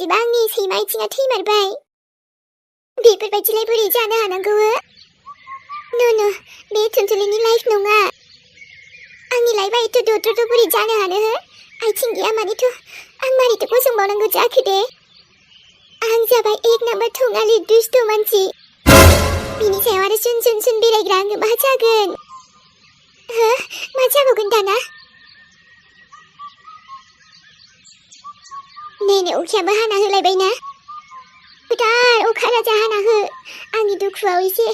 बिदिबा आंनि सैमा आथिङा थैमारबाय। बेफोरबायदिलाय बोरै जानो हानांगौ? न' बे थुनथुलिनि लाइफ नङा। आंनि लाइफआ एथ' दद्रद' बोरै जानो हानो? आथिं गैया मानेथ' आं मारैथो गसंबावनांगौ जाखो दे? आं जाबाय एक नाम्बार थंगालि दुस्ट मानसि। बिनि सायाव आरो सुन बेरायग्रा आङो मा जागोन? मा जाबावगोन दाना? नै अखायाबो हाना होलायबायना। गोदार अखा राजा हाना हो। आंनि दुखुआव एसे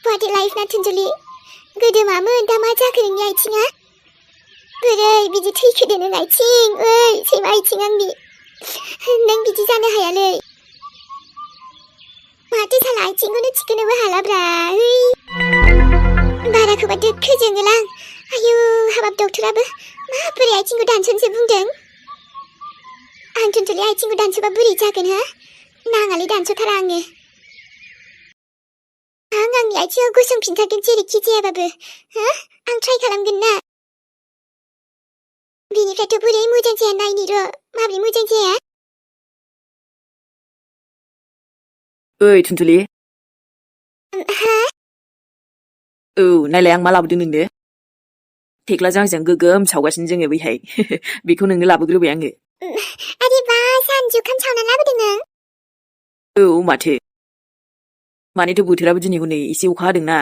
वाट ए लाइफ ना थुनजुलि। गोदो मामोन दा मा जाखो नोंनि आथिङा? बोरै बिदि थैखोदो नों आथिं? ओइ सैमा आथिं आंनि। नों बिदि जानो हायालै। माथो साला आथिंखौनो थिखोनोबो हालाब्रा। बाराखौबा दोखो जोङोलां। आयु हाबाब डक्टराबो माबोरै आथिंखौ दानस'नोसो बुंदों। आं थुनथुलि आथिंखौ दानस'बा बोरै जागोन हो? नाङालै दानस'थारा आङो। आं आंनि आथिङाव गसंफिनथारगोन जेरैखि जायाबाबो। आं ट्राइ खालामगोन ना। बिनिफ्रायथ' बोरै मोजां जाया नायनि र'। माबोरै मोजां जाया? ओइ थुनथुलि। हा? औ नायलाय आं मा लाबोदों नोंनो। थेख्लाजों आंजों गोगोम सावगासिनो जोङो बैहाय। बेखौ नोंनो लाबोग्रोबाय आङो। आरे बा सान जुखाम सावना लाबोदों नों? औ माथो। मानेथ' बोथोराबो दिनै हनै एसे अखा हादोंना।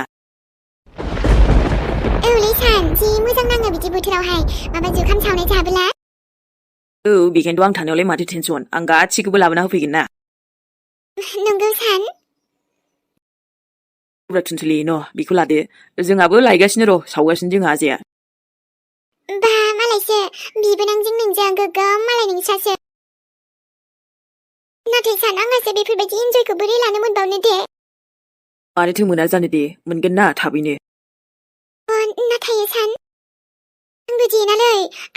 औलै सान जि मोजां नाङो बिदि बोथोरावहाय माबा जुखाम सावनाय जाबोला। औ बेखायनोथ' आं थानायावलाय माथो टेनसन। आं गासिखौबो लाबोना होफैगोन ना। नंगौ सान। अब्ला थुनथुलि न' बेखौ लादो। जोंहाबो लायगासिनो र' सावगासिनो जोंहा आजाया। बा मालायसो बिबोनांजों नोंजों गोगोम मालाय नोंस्रासो। नाथाय सान आंहासो बेफोरबायदि इन्जयखौ बोरै लानो मोनबावनो दे? मानोथो मोना जानो दे, मोनगोन ना थाबैनो। नाथाय सान आंबो जेनालै।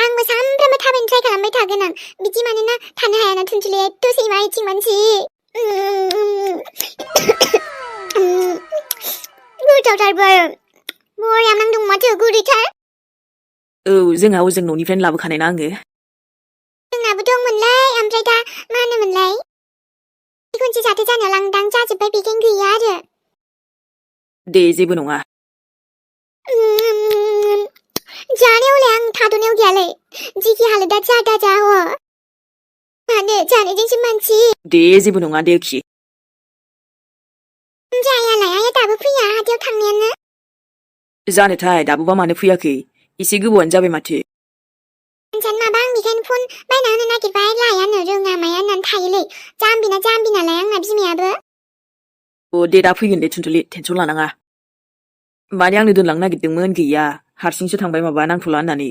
आंबो सानफ्रामबो थाबायनो ट्राइ खालामबाय थागोन आं। बिदि मानोना थानो हायाना थुनथुलि एथ' सैमा आथिं मानसि। गोथावथारबो। बरिया नांदों माथो गुरैथार। औ जोंहा हजों न'निफ्रायनो लाबोखानाय ना आङो। जोंनाबो दंमोनलै ओमफ्राय दा मा होनोमोनलाय? खनसे जाथो जानायाव लांदां जाजोब्बाय बेखायनो गैया आरो। दे जेबो नङा। जानायावलाय आं थाद'नायाव गैयालै। जिखि हालोदा जा दा जा ह। मानो जानायजोंसो मानसि। दे जेबो नङा दे खि। जायालाय आइया दाबो फैया हाथायाव थांनायानो? जानोथाय दाबोबा मानो फैयाखै? एसे गोबावानो जाबाय माथो। माबा आं बेखायनो फन बायना होनो नागिरबाय लायानो रोङा माया होननानै थायोलै। जाम्बि नालाय आंना बिमायाबो। दे दा फैगोन दे थुनथुलि टेनसन लानाङा। माने आंनो दोनलांनो नागिरदोंमोन गैया। हारसिंसो थांबाय माबा नांथ'ला होननानै।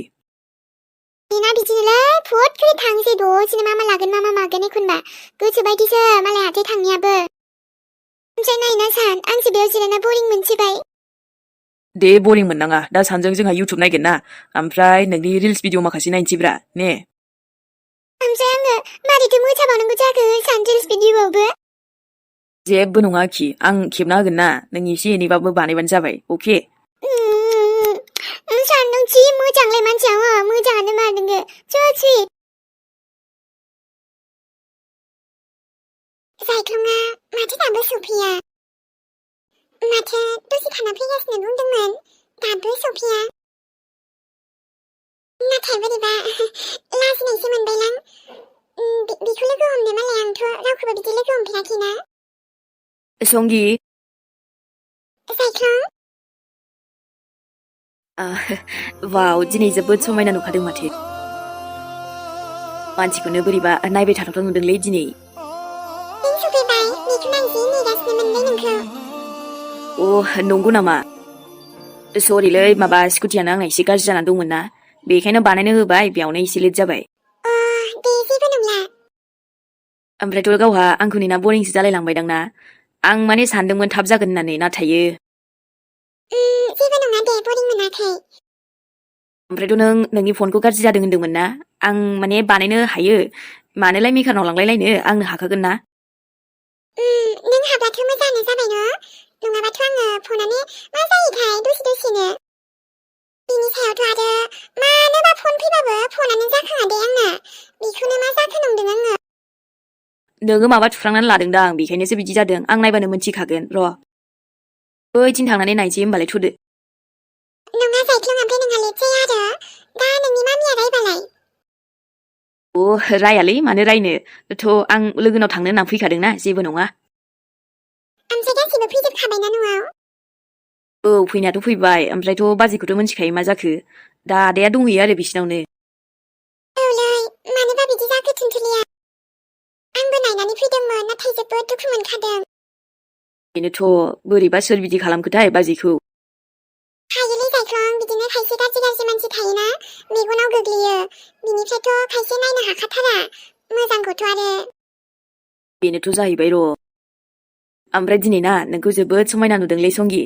बेना बिदिनोलै फुट खरि थांसै दसेनो मा लागोन मा मागोन एखनबा। गोसोबायदिसो मालाय हाथाय थांनायाबो। ओमफ्राय नायना सान आंसो बेयाव जिरायना बरिं मोनसोबाय। दे बरिं मोननाङा। दा सानजों जोंहा इउटुब नायगोन ना। ओमफ्राय नोंनि रिल्स भिडिअ माखासे नायनोसैब्रा ने। ओमफ्राय आङो मारैथो मोसाबावनांगौ जाखो सान रिल्स भिडिअआवबो? जेबो नङा आखि आं खेबना होगोन ना। नों एसे एनैबाबो बानायबानो जाबाय अके। सान नों जि मोजांलाय मानसिया मोजाङानो मा नोङो स' सुइट। जायख्लङा माथो दाबो सफैया? माथो दसे थाना फैगासिनो बुंदोंमोन दाबो सफैया? नाथाय बोरैबा लाजिनायसो मोनबायलां। बेखौ लोगो हमनो मालाय आंथ' रावखौबो बिदि लोगो हमफेराखैना। संगि। जायख्लं। वाव दिनै जोबोद समायना नुखादों माथो। मानसिखौनो बोरैबा नायबाय थाथावथाव नुदोंलै दिनै। नों सफैबाय बेखौनो आं जि नेगासिनोमोनलै नोंखौ। नंगौ नामा? सरिलै माबा स्कुटियानो आंना एसे गाज्रि जानानै दंमोन ना। बेखायनो बानायनो होबाय बेयावनो एसे लेट जाबाय। दे जेबो नंला। ओमफ्रायथ' गावहा आंखौ नेना बरिंसो जालायलांबायदां ना। आं माने सानदोंमोन थाब जागोन होननानै नाथायो। जेबो नङा दे बरिं मोनाखै। ओमफ्रायथ' नों नोंनि फनखौ गाज्रि जादों होन्दोंमोन ना। आं माने बानायनो हायो। मानोलाय मेकारनाव लांलायलायनो आंनो हाखागोन ना। नों हाब्लाथ' मोजाङानो जाबाय न'। नङाबाथ' आङो फनानो मा जायोथाय दसेनो। बिनि सायावथ' आरो मानोबा फन फैबाबो फनानो जाखाङा दे आंना। बेखौनो मा जाखो नंदों आङो। नोङो माबा थुफ्लांनानै लादोंदां बेखायनोसो बिदि जादों आं नायबानो मोनथिखागोन र' बैथिं थांनानै नायसै होमबालाय थुदो नङा साइख्लुम ओमफ्राय नोंहा लेट जाया आरो दा नोंनि मामिया रायबालाय रायालै मानो रायनो आं लोगोनाव थांनो होनना फैखादोंना जेबो नङा ओमफ्राय गासिबो फैजोबखाबायना न'आव फैनायाथ' फैबाय ओमफ्रायथ' बाजैखौथ' मिथिखायो मा जाखो दा आदाया दंहैयो आरो बिसिनावनो औलै मानोबा बिदि जाखो थुनथुलिया आंबो नायनानै फैदोंमोन नाथाय जोबोद दुखु मोनखादों बेनोथ' बोरैबा सोर बिदि खालामखोथाय बाजैखौ हायोलै साइख्लुम बिदिनो खायसे गाज्रि मानसि थायोना मेगनाव गोग्लैयो बिनिफ्रायथ' खायसे नायनो हाखाथारा मोजांखौथ' आरो बेनोथ' जाहैबाय र' ओमफ्राय दिनै ना नोंखौ जोबोद समायना नुदोंलै संगि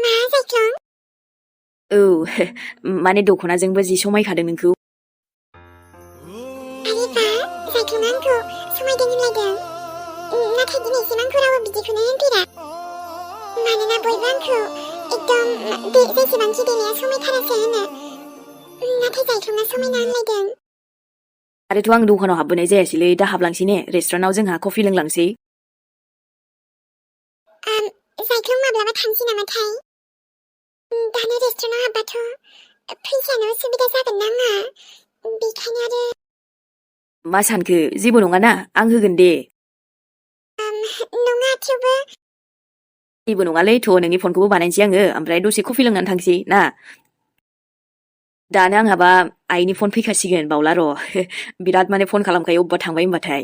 मा साइख्लुम माने दख'नाजोंबो जि समायखादों नोंखौ आरे बा साइख्लुमा आंखौ समायदों होनलायदों नाथाय दिनैसिम आंखौ रावबो बिदिखौनो होनफेरा मानोना बयबो आंखौ एकदम जेसेबांखि देलाया समायथारासो होनो नाथाय साइख्लुमा समायना होनलायदों आरोथ' आं दखानाव हाबबोनाय जायासैलै दा हाबलांसै ने रेस्टुरेन्टाव जोंहा कफि लोंलांसै साइख्लुम माब्लाबा थांसै नामाथाय दानो रेस्टुरेन्टाव हाबबाथ' फैसायानो उसुबिदा जागोन ना आंहा बेखायनो आरो मा सानखो जेबो नङाना आं होगोन दे नङा थेवबो जेबो नङालै नोंनि फनखौबो बानायनोसै आङो ओमफ्राय दसे कफि लोंनानै थांसै ना दानो आंहाबा आइनि फन फैखासिगोन बावला र' बिराद माने फन खालामखायो अबेबा थांबाय होनबाथाय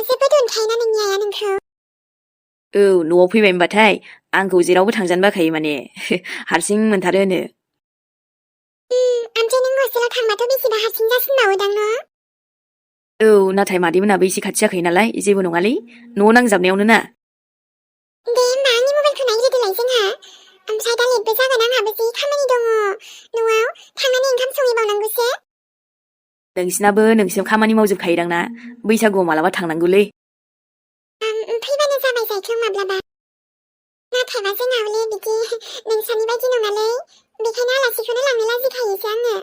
जोबोद अनखायोना नोंनि आइया नोंखौ न'आव फैबाय होनबाथाय आंखौ जेरावबो थांजानो बाखायो माने हारसिं मोनथारो होनो ओमफ्राय नों हस्टेलाव थांबाथ' बेसेबा हारसिं जासिनबावोदां न' नाथाय मादैमोनाबो एसे खाथि जाखायो नालाय जेबो नङालै न' नांजाबनायावनो ना दे होमबा आंनि मबाइलखौ नायग्रोदोलाय जोंहा ओमफ्राय दा लेटबो जागोन आंहाबो जि खामानि दङ न'आव थांनानै ओंखाम संहैबावनांगौसो नोंसिनाबो खामानि मावजोबखायोदां ना बैसागुआव मालाबा थांनांगौलै फैबानो जाबाय साइख्लुम माब्लाबा नाथायबा जोंहा हले बिदि नोंसानि बायदि नङालै बेखायनो आलासिखौनो लांनो लाजिखायोसो आङो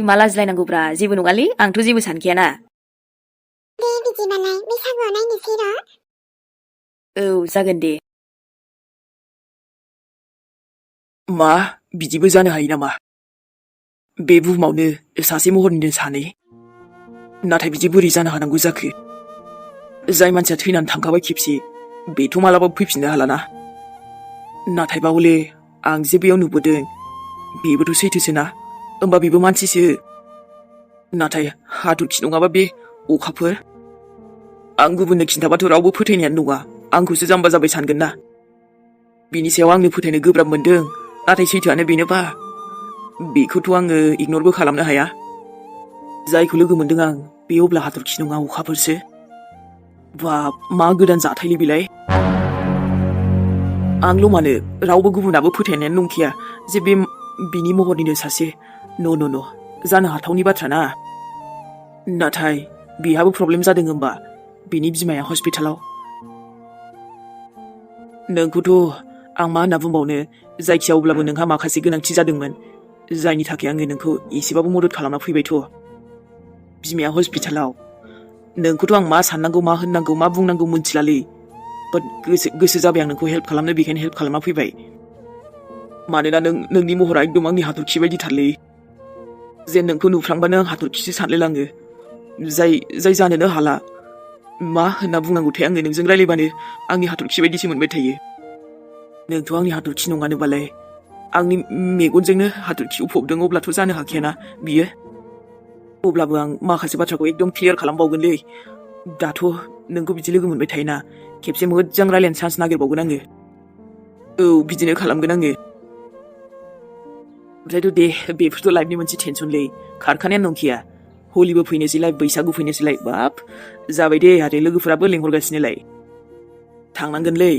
मा लाजिलायनांगौब्रा जेबो नङालै आंथ' जेबो सानखायाना दे बिदिबालाय बैसागुआव नायनोसै र' जागोन दे मा बिदिबो जानो हायो नामा बे बुहुमावनो सासे महरनिनो सानै नाथाय बिदि बोरै जानो हानांगौ जाखो जाय मानसिया थैनानै थांखाबाय खेबसे बेथ' मालाबाबो फैफिननो हालाना नाथायबा हले आं जे बेयाव नुबोदों बेबोथ' सैथोसोना होमबा बेबो मानसिसो नाथाय हाथरखि नङाबा बे अखाफोर आं गुबुननो खिन्थाबाथ' रावबो फोथायनायानो नङा आंखौसो जाम्बा जाबाय सानगोन ना बिनि सायाव आंनो फोथायनो गोब्राब मोनदों नाथाय सैथोआनो बेनोबा बेखौथ' आङो इगनरबो खालामनो हाया जायखौ लोगो मोनदों आं बे अब्ला हाथरखि नङा अखाफोरसो बाब मा गोदान जाथायलै बेलाय आंल' मानो रावबो गुबुनाबो फोथायनायानो नंखाया जे बे बिनि महरनिनो सासे न' जानो हाथावनि बाथ्रा ना नाथाय बेहाबो प्रब्लेम जादों होमबा बिनि बिमाया हस्पिटालाव नोंखौथ' आं मा होनना बुंबावनो जायखिया अब्लाबो नोंहा माखासे गोनांथि जादोंमोन जायनि थाखाय आङो नोंखौ एसेबाबो मदद खालामना फैबायथ' बिमाया हस्पिटालाव नोंखौथ' आं मा साननांगौ मा होननांगौ मा बुंनांगौ मोनथिलालै बाट गोसो जाबाय आं नोंखौ हेल्प खालामनो बेखायनो हेल्प खालामना फैबाय मानोना नोंनि महरा एकदम आंनि हाथरखि बायदि थारलै जेन नोंखौ नुफ्लांबानो आं हाथरखिसो सानलायलाङो जाय जानोनो हाला मा होनना बुंनांगौथाय आङो नोंजों रायलायबानो आंनि हाथरखि बायदिसो मोनबाय थायो नोंथ' आंनि हाथरखि नङानोबालाय आंनि मेगनजोंनो हाथरखि उफबदों अब्लाथ' जानो हाखायाना बियो अब्लाबो आं माखासे बाथ्राखौ एकदम क्लियार खालामबावगोनलै दाथ' नोंखौ बिदि लोगो मोनबाय थायोना खेबसे मोजां रायलायनो चान्स नागिरबावगोन आङो बिदिनो खालामगोन आङो ओमफ्रायथ' दे बेफोरथ' लाइफनि मोनसे टेनसनलै खारखानायानो नंखाया हलिबो फैनोसैलाय बैसागु फैनोसैलाय बाब जाबाय दे आरो लोगोफोराबो लेंहरगासिनोलाय थांनांगोनलै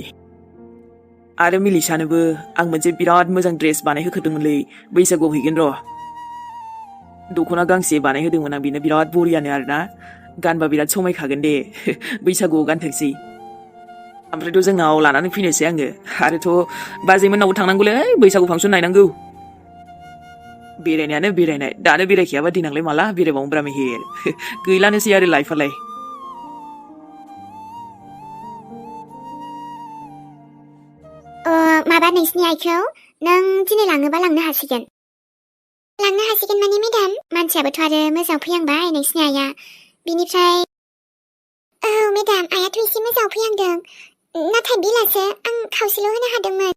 आरो मिलिसानोबो आं मोनसे बिराद मोजां ड्रेस बानायहोखादोंमोनलै बैसागुआव हैगोन र' दख'ना गांसे बानायहोदोंमोन आं बेनो बिराद बरियानो आरोना गानबा बिराद समायखागोन दे बैसागुआव गानथोंसै ओमफ्रायथ' जोंनाव लानानै फैनोसै आङो आरोथ' बाजैमोननावबो थांनांगौलै बैसागु फांसन नायनांगौ बेरायनायानो बेरायनाय दानो बेरायखायाबा देनांलाय माला बेरायबावनोब्रा मेहेर गैलानोसै आरो लाइफआलाय माबा नोंसिनि आइखौ नों दिनै लाङोबा लांनो हासिगोन माने मेडाम मानसियाबोथ' आरो मोजां फैहांबाय नोंसिनि आइया बिनिफ्राय औ मेडाम आइयाथ' एसे मोजां फैहांदों नाथाय बिलासो आं खावसेल' होनो हादोंमोन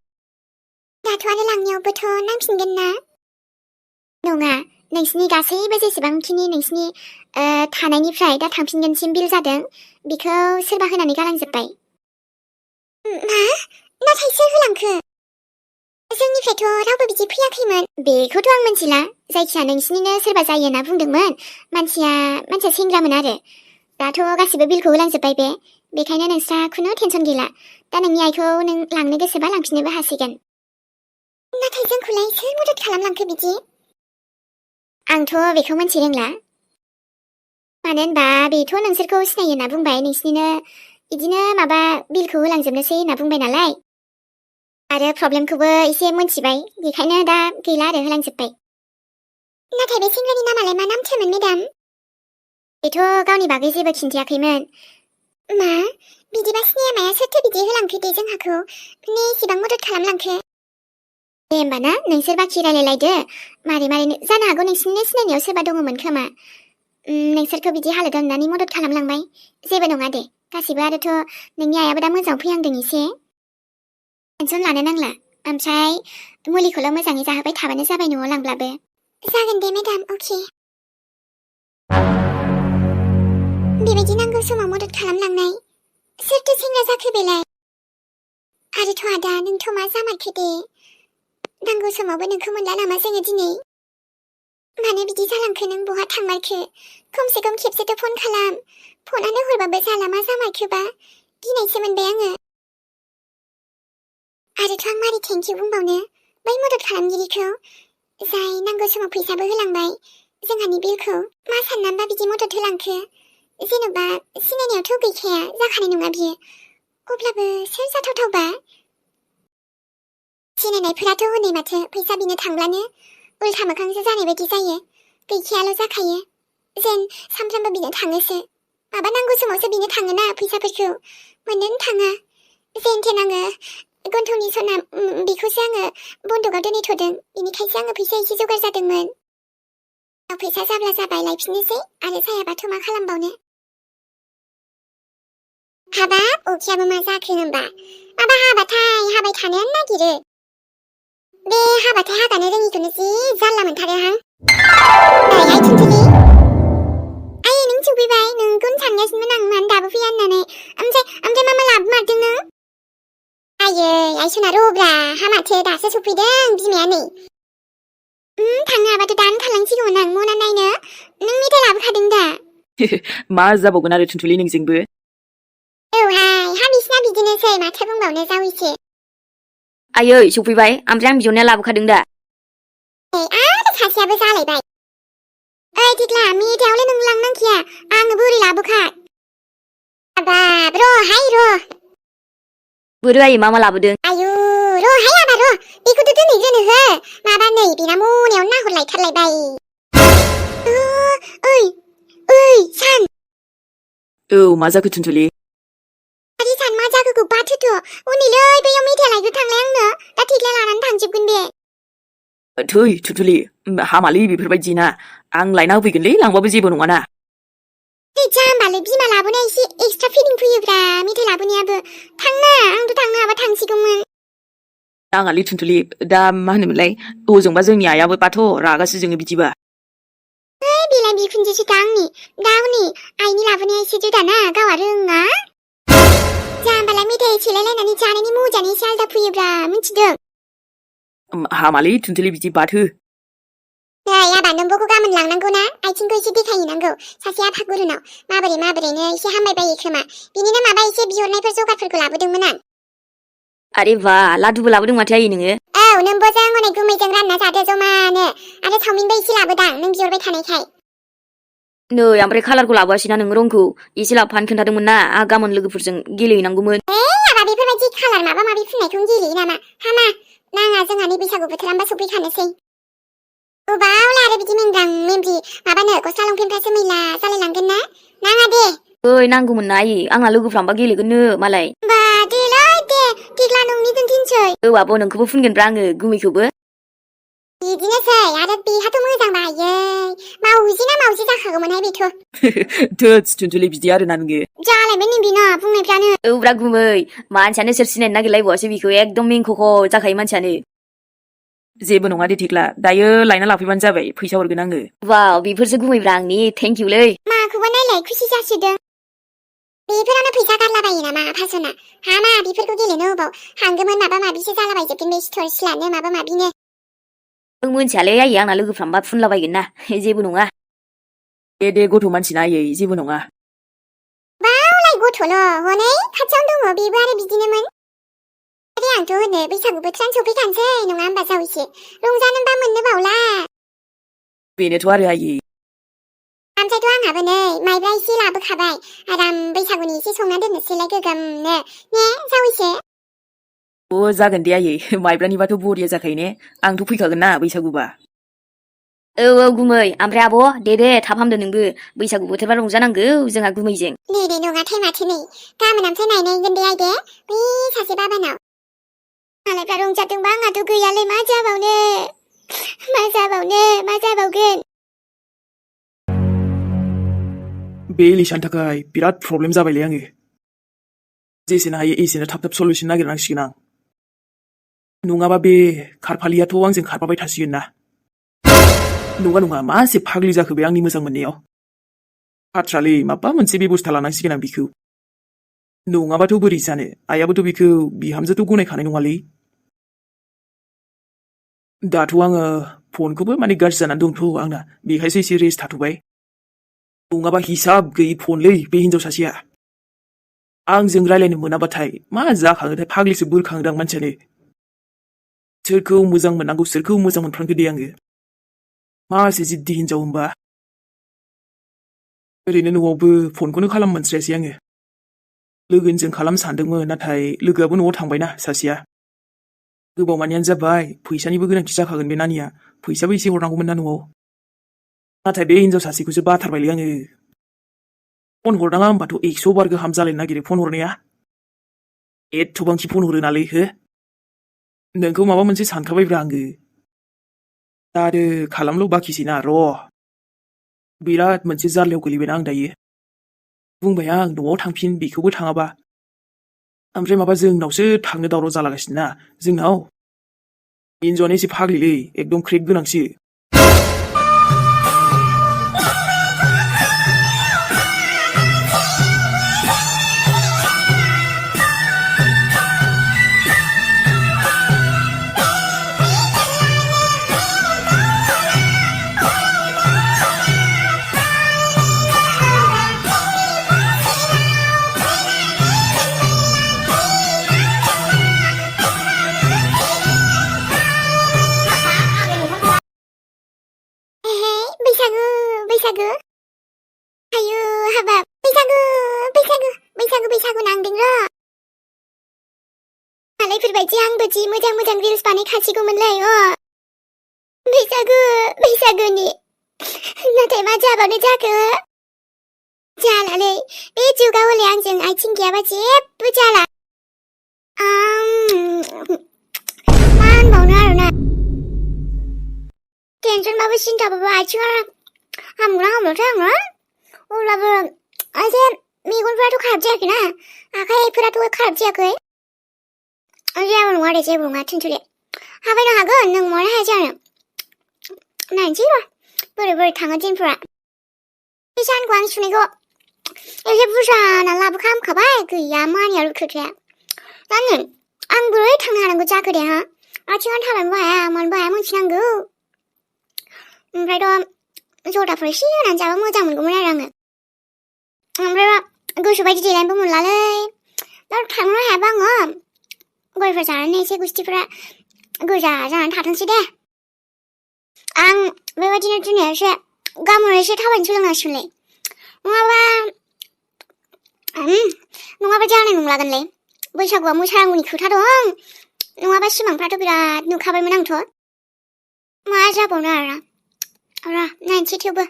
दाथ' आरो लांनायावबोथ' नांफिनगोन ना नङा नोंसिनि गासैबो जेसेबांखिनि नोंसिनि थानायनिफ्राय दा थांफिनगोनसिम बिल जादों बेखौ सोरबा होनानै गालांजोब्बाय मा नाथाय सोर होलांखो जोंनिफ्रायथ' रावबो बिदि फैयाखैमोन बेखौथ' आं मिथिला जायखिया नोंसिनिनो सोरबा जायो होनना बुंदोंमोन मानसिया सेंग्रामोन आरो दाथ' गासिबो बिलखौ होलांजोब्बाय बेखायनो नोंस्रा खुनु टेनसन गैला दा नोंनि आइखौ नों लांनो गोसोबा लांफिननोबो हासिगोन नाथाय जोंखौलाय सोर मदद खालामलांखो बिदि आंथ' बेखौ मिथि रोंला मानो होनबा बेथ' नोंसोरखौ सिनायो होनना बुंबाय नोंसिनिनो बिदिनो माबा बिलखौ होलांजोबनोसै होनना बुंबाय नालाय आरो प्रब्लेमखौबो एसे मोनथिबाय बेखायनो दा गैला आरो होलांजोब्बाय नाथाय बे सेंग्रानि नामालाय मा नामथोमोन मेडाम बेथ' गावनि बागै जेबो खिन्थियाखैमोन मा बिदिबा सिनाया माया सोरथो बिदि होलांखो दे जोंहाखौ माने एसेबां मदद खालामलांखो दे होमबा ना नोंसोर बाखि रायलायलायदो मारै जानो हागौ नोंसिनिनो सिनायनायाव सोरबा दङमोन खोमा नोंसोरखौ बिदि हालोदाव नुनानै मदद खालामलांबाय जेबो नङा दे गासिबो आरोथ' नोंनि आइयाबो दा मोजां फैहांदों एसे टेनसन लानो नांला ओमफ्राय मुलिखौल' मोजाङै जाहोबाय थाबानो जाबाय न'आव लांब्लाबो जागोन दे मेडाम अके बेबायदि नांगौ समाव मदद खालामलांनाय सोरथो सेंग्रा जाखो बेलाय आरोथ' आदा नोंथ' मा जामारखो दे नांगौ समावबो नोंखौ मोनला नामा जोङो दिनै मानो बिदि जालांखो नों बहा थांमारखो खमसे खम खेबसेथ' फन खालाम फनानो हरबाबो जाला मा जामारखोबा गिनायसो मोनबाय आङो आरोथ' आं मारै थेंकिउ बुंबावनो बै मदद खालामगिरिखौ जाय नांगौ समाव फैसाबो होलांबाय जोंहानि बिलखौ मा साननानैबा बिदि मदद होलांखो जेन'बा सिनायनायावथ' गैखाया जाखानाय नङा बियो अब्लाबो सोर जाथावथावबा सिनायनायफोराथ' हनै माथो फैसा बिनो थांब्लानो उल्था मोखांसो जानाय बायदि जायो गैखायाल' जाखायो जेन सामफ्रामबो बिनो थाङोसो माबा नांगौ समावसो बिनो थाङोना फैसाफोरखौ मोननोनो थाङा जेन थेन आङो गन्थंनि सना बेखौसो आङो बन्दकआव दोनहैथ'दों बेनिखायसो आङो फैसा एसे जगार जादोंमोन फैसा जाब्ला जाबाय लायफिननोसै आरो जायाबाथ' मा खालामबावनो हाबाब अखियाबो मा जाखो होनबा माबा हाबाथाय हाबाय थानोयानो नागिरो बे हाबाथाय हागानो रोङिखौनो जि जारला मोनथारोहां आइ थुनथुलि आइ नों सफैबाय नोंखौनो सानगासिनोमोन आं मानो दाबो फैया होननानै ओमफ्राय मा लाबोमारदों नों आयै आइसना रब्रा हामाथो दासो सफैदों बिमाया नै थांनो हाबाथ' दानो थांलांसिगौमोन आं मना नायनो नों मेथाइ लाबोखादों दा मा जाबावगोन आरो थुनथुलि नोंजोंबो औहाय हा बिसिना बिदिनोसै माथो बुंबावनो जावैसो आयै सफैबाय ओमफ्राय आं बिहरनाया लाबोखादों दा आरो सासेयाबो जालायबाय ओइ थिख्ला मेथाइयावलाय नों लांनांखाया आङो बोरै लाबोखा बाब र' बोरो आयै मा लाबोदों आयु र' आबा र' बेखौथ' दोनहैग्रोनो हो माबा नै बेना मनायावनो नाहरलायथारलायबाय ओइ सान औ मा जाखो थुनथुलि आरे सान मा जाखोखौ बाथोथ' उनैलै बैयाव मेथाइ लायग्रो थांलाय आंनो दा थिख्ला लानानै थांजोबगोन बे थै थुनथुलि हामालै बेफोरबायदि ना आं लायना होफैगोनलै लांबाबो जेबो नङाना जाम्बालै बिमा लाबोनाया एसे एक्सट्रा फिलिं फैयोब्रा मेथाइ लाबोनायाबो थांना आंथ' थांनो हाबा थांसिगौमोन नाङालै थुनथुलि दा मा होनोमोनलाय हजोंबा जोंनि आइयाबो बाथ' रागासो जोङो बिदिबा बेलाय बिखुनजोसो दा आंनि दा हनै आइनि लाबोनाया एसे जुदाना गावहा रोङा जाम्बालाय मेथाइ सेलायलायनानै जानायनि मजानो एसे आलदा फैयोब्रा मिथिदों हामालै थुनथुलि बिदि बाथो नै आबा नोंबोखौ गाबोन लांनांगौ ना आइथिंखौ एसे देखायहैनांगौ सासे आफागुरुनाव माबोरैनो एसे हामबायबायो खोमा बिनिनो माबा एसे बिहरनायफोर जगारफोरखौ लाबोदोंमोन आं आरे बा लादुबो लाबोदों माथो आयै नोङो औ नोंबोजों हनै गुमैजों रानना जादो जमानो आरो चावमिनबो एसे लाबोदां नों बिहरबाय थानायखाय नै ओमफ्राय कालारखौ लाबोआसैना नों रंखौ एसे लाबोफानो खोन्थादोंमोन ना आहा गाबोन लोगोफोरजों गेलेहैनांगौमोन आबा बेफोरबायदि कालार माबा माबि फुननायखौनो गेलेयो नामा हामा नाङा जोंहानि बैसागु बोथोरानोबा सफैखानोसै बावला आरो बिदि मेंग्रां मेमब्रि माबानो गस्ला लंपेन्टफ्रासो मैला जालायलांगोन ना नाङा दे ओइ नांगौमोन ना आयै आंहा लोगोफ्रांबा गेलेगोननो मालाय बा देलै दे देग्ला नोंनि दोनथिनसै औ आब' नोंखौबो फुनगोनब्रा आङो गुमैखौबो बिदिनोसै आरो बेहाथ' मोजां बाहायै मावजि ना मावजि जाखागौमोनहाय बेथ' थोस थुनथुलि बिदि आरोना नोङो जालायबाय नै बेना बुंनायफ्रानो औब्रा गुमै मानसियानो सोर सिनायनो नागिरलायबावासो बेखौ एकदम मेंख'ख' जाखायो मानसियानो जेबो नङा दे थेख्ला दायो लायना लाफैबानो जाबाय फैसा हरगोन आङो वाव बेफोरसो गुमैब्रा आंनि थेंक इउलै माखौबा नायलाय खुसि जासोदों बेफोरावनो फैसा गारलाबायो नामा फासना हामा बेफोरखौ गेलेनो होबाव हांगोमोन माबा माबिसो जालाबायजोबगोन बे सिथर सिलानो माबा माबिनो नों मोनथियालै आयै आंना लोगोफ्रांबा फुनलाबायगोन ना जेबो नङा दे गथ' मानसिना आयै जेबो नङा बावलाय गथ'ल' हनै खाथियावनो दङ बेबो आरो बिदिनोमोन आरे आंथ' होनो बैसागु बोथोरानो सफैखानोसै नङा होमबा जावैसो रंजानोबा मोननो बावला बेनोथ' आरो आयै ओमफ्रायथ' आंहाबो नै माइब्रा एसे लाबोखाबाय आराम बैसागुनि एसे संना दोननोसैलाय गोगोमनो ने जावैसो अ जागोन दे आयै माइब्रानिबाथ' बरिया जाखायो ने आंथ' फैखागोन ना बैसागुबा औ गुमै ओमफ्राय आब' दे थाब हामदो नोंबो बैसागु बोथोरबा रंजानांगौ जोंहा गुमैजों दे नङाथाय माथो नै गाबोन ओमफ्राय नायनायगोन दे आइदे बै सासे बाबानाव मालायफ्रा रंजादोंबा आंहाथ' गैयालै मा जाबावगोन बे लिसानि थाखाय बिराद प्रब्लेम जाबायलै आङो जेसेनो हायो एसेनो थाब सल्युसन नागिरनांसिगोन आं नङाबा बे खारफालियाथ' आंजों खारफाबाय थासिगोन ना नङा मासे फाग्लि जाखो बे आंनि मोजां मोननायाव बाथ्रालै माबा मोनसे बेबस्था लानांसिगोन आं बिखौ नङाबाथ' बोरै जानो आइयाबोथ' बिखौ बिहामजोथ' गनायखानाय नङालै दाथ' आङो फनखौबो माने गाज्रि जानानै दंथ' आंना बेखायसो एसे रेस्ट थाथ'बाय नङाबा हिसाब गैयि फनलै बे हिनजाव सासेया आंजों रायलायनो मोनाबाथाय मा जाखाङोथाय फाग्लिसो बुरखाङोदां मानसियानो सोरखौ मोजां मोननांगौ सोरखौ मोजां मोनफ्रांखो दे आङो मासे जिद्दि हिनजाव होमबा ओरैनो न'आवबो फनखौनो खालाम मोनस्रायासै आङो लोगोनिजों खालाम सानदोंमोन नाथाय लोगोआबो न'आव थांबायना सासेया गोबाव मानियानो जाबाय फैसानिबो गोनांथि जाखागोन बे नानिया फैसाबो एसे हरनांगौमोन ना न'आव नाथाय बे हिनजाव सासेखौसो बाथारबायलै आङो फन हरनाङा होमबाथ' 100 बार गाहाम जालायनो नागिरो फन हरनाया एथ'बांखि फन हरो नालै हो नोंखौ माबा मोनसे सानखाबायब्रा आङो दा आरो खालामल' बाखिसैना र' बिराद मोनसे जारलायाव गोलैबायना आं दायो बुंबाय आं न'आव थांफिन बेखौबो थाङाबा ओमफ्राय माबा जोंनावसो थांनो दावराव जालागासिनो ना जोंनाव हिनजावानो एसे फाग्लिलै एकदम क्रेक गोनांसो बैसागु आयु हाबाब बैसागु नांदों र' मालायफोरबायदि आंबो जि मोजां रिल्स बानायखासिगौमोनलै बैसागुनि नाथाय मा जाबावनो जाखो जालालै बे जुगाव हले आंजों आथिं गैयाबा जेबो जाला मा होनबावनो आरोना टेनसनबाबो सिन्थाबाबो आथिङा हामोथाय आङो अब्लाबो एसे मेगनफ्राथ' खाराब जायाखैना आखाइफोराथ' खाराब जायाखै जेबो नङा दे जेबो नङा थुनथुलि हाबायनो हागोन नों मानो हाया जानो नायनोसै र' बोरै थाङो दिनफोरा बे सानखौ आं सुनायखौ एसे बुरजा लाबोखामखाबाय गैया मानियाल' खोथाया दा नै आं बोरै थांनो हानांगौ जाखो दे हा आथिङानो थाबायनोबो हाया मानोबो हाया मिथिनांगौ ओमफ्रायथ' जदाफोर एसे होनानै जाबा मोजां मोनगौमोन आरो आङो ओमफ्राय गोसोबायदि देलायनोबो मोनलालै दा थांनो हायाबा आङो गयफोर जानानै एसे गुस्थिफ्रा गोजा जानानै थाथोंसै दे आं बेबायदिनो दिनै एसे गाबोन एसे थाबायनो सोलोंनांसिगोनलै नङाबा जानाय नंलागोनलै बैसागुआ मोसानांगौनि खोथा दं नङाबा सिमांफ्राथ' बिराद नुखाबायमोन आंथ' मा जाबावनो आरोना र' नायनोसै थेवबो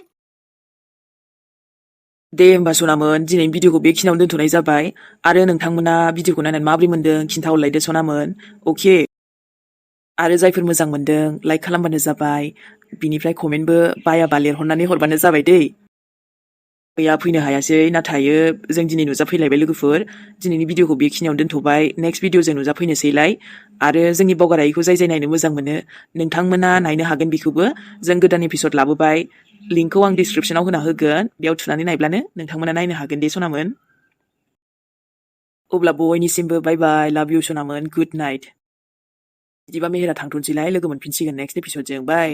दे होमबा सनामोन दिनैनि भिडिअखौ बेखिनियावनो दोनथ'नाय जाबाय आरो नोंथांमोना भिडिअखौ नायनानै माबोरै मोनदों खिन्थाहरलायदो सनामोन अके आरो जायफोर मोजां मोनदों लाइक खालामबानो जाबाय बिनिफ्राय कमेन्टबो बायाबा लिरहरनानै हरबानो जाबाय दै गैया फैनो हायासै नाथायो जों दिनै नुजाफैलायबाय लोगोफोर दिनैनि भिडिअखौ बेखिनियावनो दोनथ'बाय नेक्स्ट भिडिअजों नुजाफैनोसैलाय आरो जोंनि बावगारायैखौ जाय जाय नायनो मोजां मोनो नोंथांमोना नायनो हागोन बेखौबो जों गोदान एपिसड लाबोबाय लिंकखौ आं डिसक्रिपसनाव होना होगोन बेयाव थुनानै नायब्लानो नोंथांमोना नायनो हागोन दे सनामोन अब्ला बयनिसिमबो बाय बाय लाभ इउ सनामोन गुड नाइट बिदिबा मेहेरा थांथ'नोसैलाय लोगो मोनफिनसिगोन नेक्स्ट एपिसडजों बाय